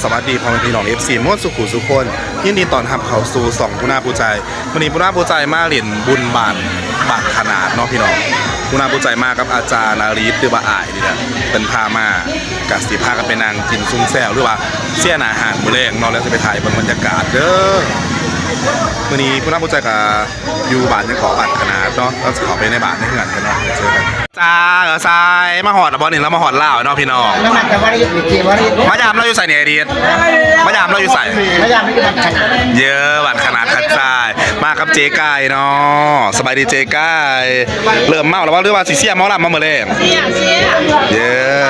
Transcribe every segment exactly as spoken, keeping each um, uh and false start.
สวัสดีพ่อแม่พี่น้อง เอฟซี หมดสุขุสุคน ยินดีต้อนรับเข้าสู่ช่องผู้นาผู้ใจ มื้อนี้ผู้นาผู้ใจมาเล่นบุญบ้าน บ้านขนาดเนาะพี่น้อง ผู้นาผู้ใจมากับอาจารย์อาริสหรือว่าอ้ายนี่แหละ เพิ่นพามากะสิพากันไปนั่งกินซุมแซวหรือว่าเสียหน้าห้านมื้อแลงเนาะ แล้วสิไปถ่ายเบิ่งบรรยากาศเด้อ มื้อนี้ผู้นาผู้ใจกะอยู่บ้านยังเกาะบ้านขนาดเนาะ แล้วสิเข้าไปในบ้านในเฮือนกันเนาะ เดี๋ยวเจอกัน จ้า เออ ทราย มาฮอดแล้วบ่นี่ เรามาฮอดลาวเนาะพี่น้อง มาจากวาริตหรือเจวาริต มายามเราอยู่ไสเนี่ย ไอ้เดียด มายามเราอยู่ไส มายามไม่อยู่บ้านขนาด เยอะ บ้านขนาดคัดทราย มากับเจ๊ไก่เนาะ สบายดีเจ๊ไก่ เริ่มเมาแล้วบ่ หรือว่าสิเสียหมอลำมามื้อแลง เสีย เสีย เยอะ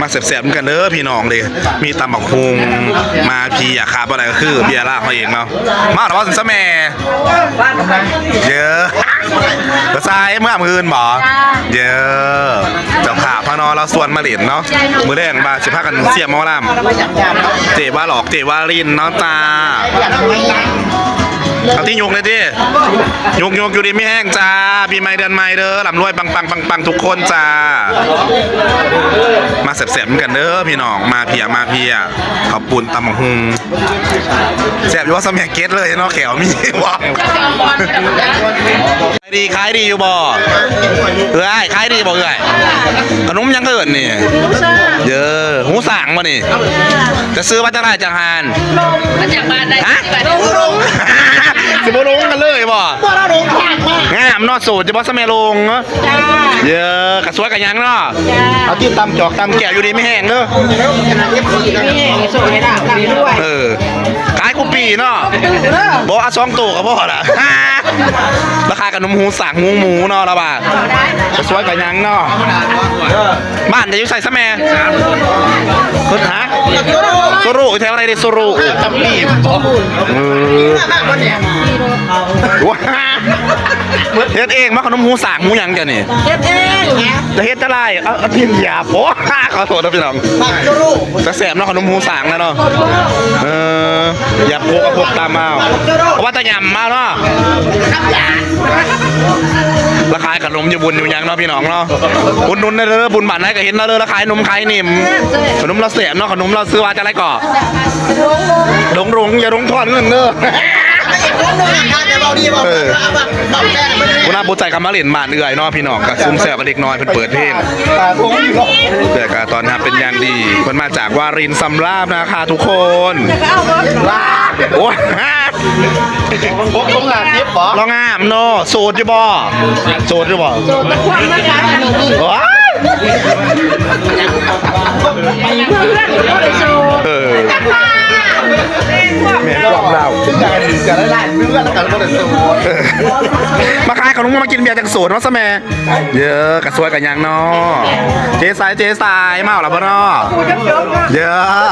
มาแซ่บๆกันเด้อพี่น้องเด้อ มีตำบักหุ่ง มาเพีย ขาดบ่ได้ก็คือเบียร์ลาวเฮาเองเนาะ มาแล้วบ่ซั่นซะแม่ เยอะ กระซายเมื่อมื้ออื่นบ่ จ้า เยอะ เจ้าภาพพาเนาะ เราชวนมาเล่นเนาะ มื้อแลงว่าสิพากันเสียหมอลำ เจว่าหลอก เจว่าลินเนาะจ้า เอาตี้ยกเลยตี้ ยก ยก อยู่ดีมีแฮงจ้า ปีใหม่เดือนใหม่เด้อ ร่ำรวยปังๆๆๆ ทุกคนจ้า มาแซ่บๆกันเด้อพี่น้อง มาเพีย มาเพีย ข้าวปุ้นตำบักหุ่ง แซ่บอยู่ว่าสมัยเก็ตเลยเนาะ แขวมีบ่ ขายดี ขายดีอยู่บ่ เอื้อย ขายดีบ่เอื้อย ขนมหยังเอิ้นนี่ เยอะ ฮู้สั่งบ่นี่ จะซื้อมาจากไหนจากหาน มาจากบ้านใด ฮะ สิบ่ลงกันเลยบ่ งามเนาะ โสดจะบ่สมัยลง จ้า เยอะ กะสวยกะหยังเนาะ จ้า เอาตี้ตำจอกตำแก้วอยู่ดีมีแฮงเด้อ มีแฮง โชคให้ลาภร่ำรวย เออ ขายคู่ปีเนาะ บ่เอาสองตัวก็พอละ ราคาขนมฮู้สั่งฮู้หมูเนาะ ละว่า กะสวยกะหยังเนาะ บ้านจะอยู่ไสซะแม่ เพิ่นหา โซโรแถวไหนเด้โซโร เออ ว้า เฮ็ดเองมาขนมฮู้สั่งฮู้หยังจ้ะนี่ เฮ็ดเอง จะเฮ็ดจะไล่ เอา เอาทิ้งหยาบ โอ้ ขอโทษนะพี่น้อง จะแซ่บเนาะขนมฮู้สั่งแล้วเนาะ เออ หยาบพวกกับพวกตามมา เพราะว่าตะหยำมาเนาะ ละขายขนมอยู่บุญอยู่หยังเนาะพี่น้องเนาะ อุดหนุนได้เด้อ บุญบ้านไหนก็เห็นเนาะเด้อ ละขายนมขายนิ่ม ขนมละแสนเนาะ ขนมละซื้อว่าจะไรก่อ หลงหลงอย่าหลงทอดเงินเด้อ เออ หัวหน้าผู้ใจกำมาเล่นบ้านเอื้อยเนาะพี่น้อง ก็ซุ่มแซวกับเด็กน้อยเพิ่นเปิดเพลง เอื้อยก็ต้อนรับเป็นอย่างดี เพิ่นมาจากวารินชำราบนะคะทุกคน โอ้ย พวกต้องหาคลิปเหรอ เรางามเนาะ โสดอยู่บ่ โสดอยู่บ่ โสดตะควงนะคะ โอ้ย เออ แม่นความลาว จะได้ดีกันแล้วได้เรื่องกันก็ได้โสด เออ มาขายขนมมากินเบียร์จังโสดเนาะซะแม่ เยอะ กะสวยกะหยังเนาะ เจ๊สาย เจ๊สาย เมาแล้วบ่เนาะ เยอะ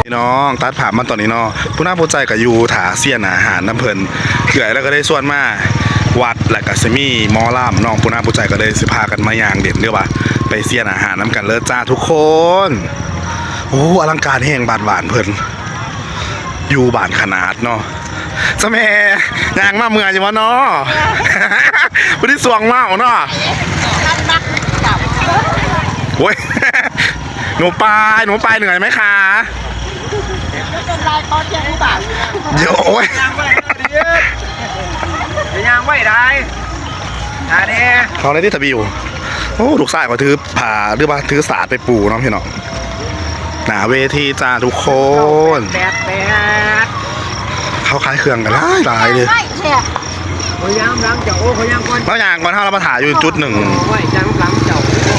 พี่น้อง ตัดภาพมาตอนนี้เนาะ ผู้หน้าผู้ใจก็อยู่ท่าเสียนอาหารนำเพิ่น เอื้อยแล้วก็ได้ชวนมาวัด แล้วก็สิมีหมอลำเนาะ ผู้หน้าผู้ใจก็เลยสิพากันมาย่างเด่นเด้อว่า ไปเสียนอาหารนำกันเลยจ้าทุกคน โอ้ อลังการแฮงบ้านบ้านเพิ่น อยู่บ้านขนาดเนาะ เจ้าแม่ ย่างมาเมื่อยอยู่วะเนาะ ผู้ที่สวงเมาเนาะ โอ้ย หนูปาย หนูปายเหนื่อยไหมคะ ไม่เป็นไร ตอนเที่ยงผู้บ่าวอยู่นะ เดี๋ยว โอ้ย ย่างไหวได้ อันนี้ เขาในที่ทบิว โอ้ ลูกชายก็ถือผ้า หรือว่าถือสาดไปปูเนาะพี่น้อง หน้าเวทีจ้าทุกคน แปดแปด เขาขายเครื่องกันหลายหลายเลย ไม่แฉะ เขาย่างล้างเจ้า โอ้ เขาย่างก่อน เขาย่างก่อน เขาเรามาถ่ายอยู่จุดหนึ่ง โอ้ย ย่างล้างเจ้า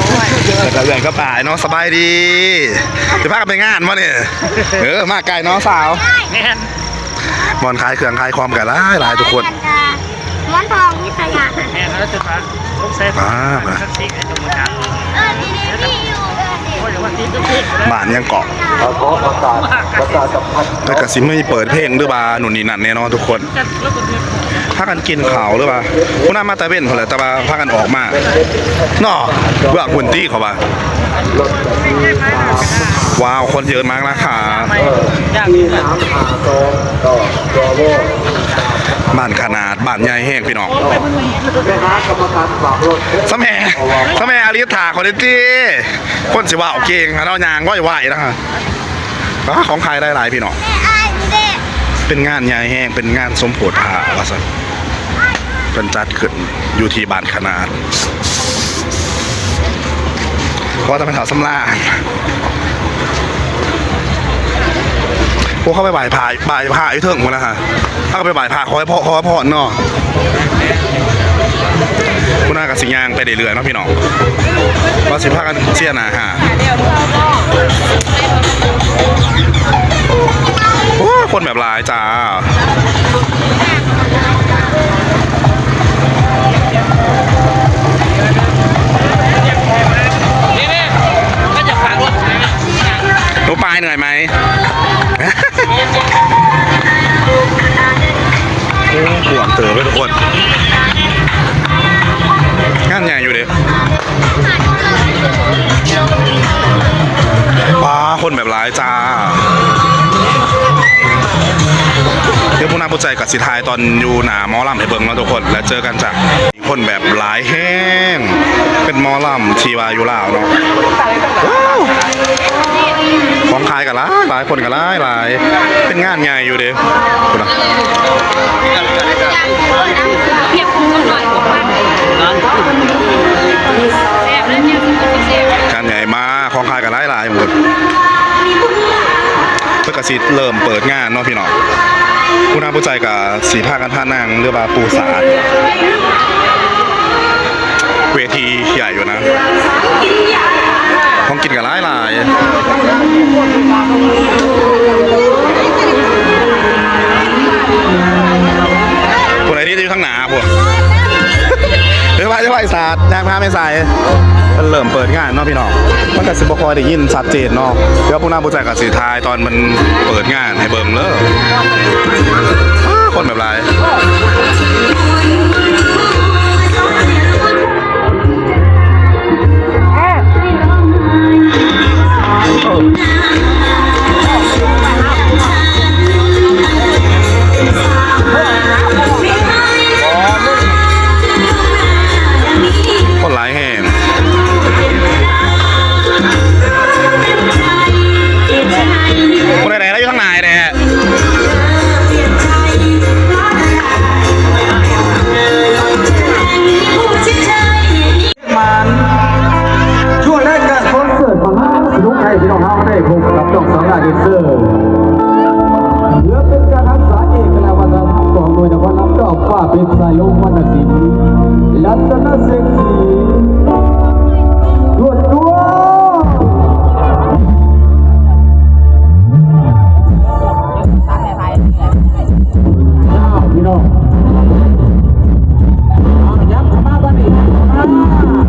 โอ้ย แต่ก็เรื่องก็ป่ายเนาะ สบายดี จะพากันไปงานมาเนี่ย เออ มาไกลเนาะสาว แม่น บ่อนขายเครื่องขายของกันหลายหลายทุกคน หมอนทองวิทยา แม่นแล้วจะพาลูกเซฟ อ่า มา สักทีไอ้ตรงกลาง เออ ดีๆ พี่อยู่ บ้านยังเกาะ ขอประกาศประชาสัมพันธ์ แล้วก็สิมีเปิดเพลงหรือว่านู่นนี่นั่นแน่นอนทุกคน พากันกินข้าวหรือว่า ผู้นำมาตะเวนพอแหละ แต่ว่าพากันออกมา เนาะ เพื่อกุนตี้เขาว่า ว้าว คนเยอะมากนะคะ ที่สามห้าสองต่อรอโว บ้านขนาด บ้านใหญ่แฮงพี่น้อง สะแหม สะแหม อลิสถาคอนเนตี้ คนสิเว้าเก่งอะเนาะ ย่างไหวๆนะฮะ อ้า ของขายหลายๆพี่น้อง เป็นงานใหญ่แฮง เป็นงานสมโภชพระว่าซั่น เพิ่นจัดขึ้นอยู่ที่บ้านขนาด เพราะว่าจะไปแถวสำราญ พวกเขาไปไหว้พระ ไหว้พระอยู่เทิงหมดแล้วฮะ เขาก็ไปไหว้พระ ขอให้พร ขอให้พรเนาะ คุณน้ากับสิย่างไปเรื่อยๆเนาะพี่น้อง ว่าสิพากันเสียหน้าหา โอ้ คนแบบหลายจ้า หนูปายเหนื่อยไหม โอ้ ห่วงเต๋อไปทุกคน งานใหญ่อยู่เด้ ปาคนแบบหลายจ้า เดี๋ยวพวกน้าผู้ใจกับสิทายตอนอยู่หน้าหมอลำให้เบิ่งเนาะทุกคน แล้วเจอกันจ้ะ คนแบบหลายแฮง เป็นหมอลำที่ว่าอยู่ลาวเนาะ ว้าว ของขายก็หลาย หลายคนก็หลายหลาย เป็นงานใหญ่อยู่เด้ พุ้นน่ะ งานใหญ่มาก ของขายก็หลายหลายหมด เพิ่นก็สิเริ่มเปิดงานเนาะพี่น้อง พุ้นน่ะผู้ใจก็สิพากันพานั่ง หรือว่าปูสาด เวทีใหญ่อยู่นะ ของกินก็หลายหลาย ผู้ใดที่อยู่ทางหน้า พุ้น เดี๋ยวไป เดี๋ยวไปสาด ย่างพาแม่สาย เพิ่นเริ่มเปิดงานเนาะพี่น้อง มันก็สิบ่ค่อยได้ยินชัดเจนเนาะ เดี๋ยวพวกน้าผู้ใจก็สิทายตอนมันเปิดงานให้เบิ่งเด้อ อ้า คนแบบหลาย คนหลายแฮง คนไหนๆ แล้วอยู่ข้างในเนี่ย มัน ช่วงรายการคอนเสิร์ตมหาสนุกให้พี่น้องเฮาได้พบกับน้องสาวลาเดนเซอร์ เพื่อเป็นการรักษาเอกลักษณ์วัฒนธรรมของหน่วยนครหลวงดอกฟ้าเป็นสายลมวรรณศิลป์ รัตนเศรษฐี รวดรวด อ้าว พี่น้อง อ้าว ยับเข้ามาบ้านอีก ยับเข้ามา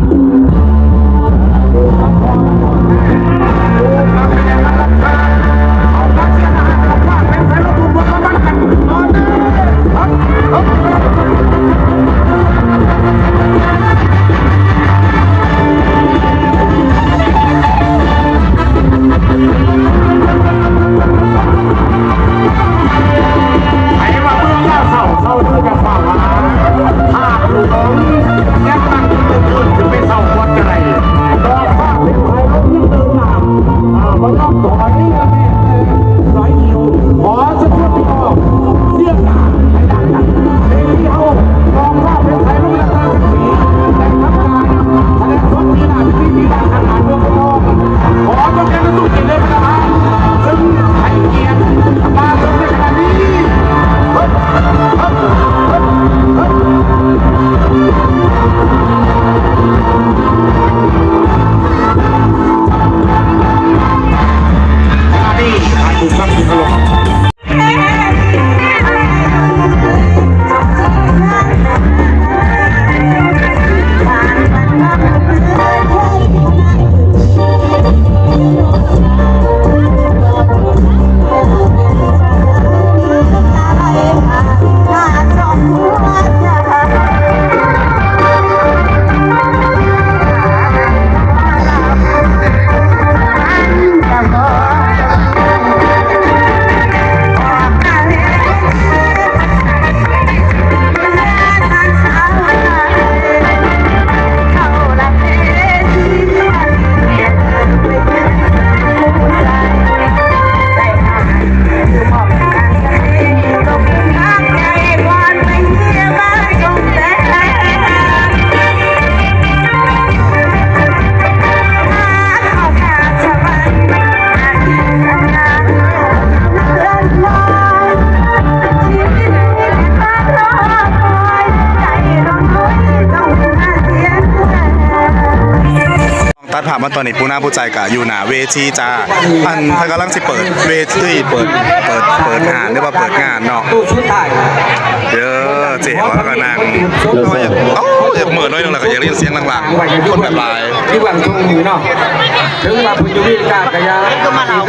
ไผว่าเมืองลาวเศร้า เศร้าคือกับฟ้าหวาน ภาพหลวงยังตั้งอยู่เทิงขึ้นไปเศร้าก่อนก็ได้ ดอกฟ้าเป็นไผลงยังเติมน้ำ อ่า บ่ต้องถอย สายหิว ขอเชิญชวนพี่น้อง เสียงดัง ให้ดังกัน เพลงที่เฮา ดอกฟ้าเป็นไผลงยังเติมสี แต่ทำการ แสดงสดที่หน้าเวทีที่ด้านข้างหน้าเมืองทอง ขอจงเป็นสุขกินเลยนะครับ ซึ่งให้เกียรติมาจนในขณะนี้ ขณะนี้ ภาพมาตอนนี้ปูนาผู้ใจกะอยู่หน้าเวทีจ้า อันเพิ่นกำลังสิเปิดเวที เปิด เปิด เปิดงานหรือว่าเปิดงานเนาะ เด้อ เจ๊ว่าก็นั่ง เอ้า อยากเมิดหน่อยหนึ่งแล้วก็อยากได้ยินเสียงหลังๆ คนแบบหลาย ที่วังทุ่งนี้เนาะ ถึงว่าเพิ่นอยู่อเมริกากะยา เอ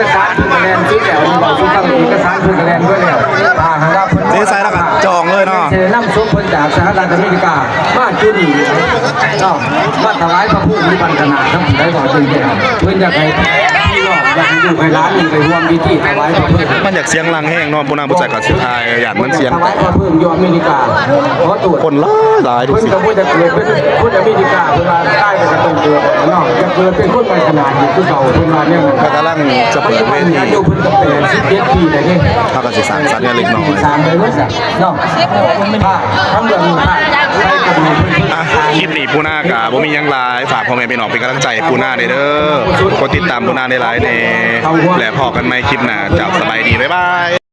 กสารเพิ่นก็แล่นสุดแล้ว นี่บอกสุดแล้ว เอกสารเพิ่นก็แล่นด้วยแล้ว ถ้าหากว่าเพิ่น เจ๊ใส่แล้วก็จองเลยเนาะ เชิญนำศพเพิ่นจากสหรัฐอเมริกา มาจุดนี้เนาะ มาถวายพระภูมิอยู่บ้านขนาดทั้งผู้ใดบอกจริงๆ เพิ่นอยากให้พี่น้อง อยากให้ลูกให้หลานนี่ไปร่วมพิธีถวายพระภูมิ มันอยากเสียงหลังแฮงเนาะ ปูนาผู้ใจกะสิถ่าย ย่านมันเสียง ถวายพระภูมิอยู่อเมริกา ขอตรวจ คนหลายหลายทุก เพิ่น สิ่ง ก็บ่จะเกิดเป็นคนอเมริกา เพิ่นว่าตายไปก็ต้องเกิดเนาะ จะเกิดเป็นคนบ้านขนาดอยู่คือเก่า เพิ่นว่าแนวนั้น ก็กำลังจะเปิดเวที อายุเพิ่นก็แปดสิบเจ็ดปีแล้วเด้ เขาก็สิสร้างสรรค์กันเล็กน้อย สร้างไปเบิดอะเนาะ ภาคทั้งเรื่องนี้ภาคใช้กระดูกเพิ่น อ่ะ คลิปนี้ปูนากะบ่มีหยังหลาย ฝากพ่อแม่พี่น้องเป็นกำลังใจปูนาเด้อ กดติดตามปูนาได้หลายแน่ และพ้อกันใหม่คลิปหน้า เจ้าสบายดี บ๊ายบาย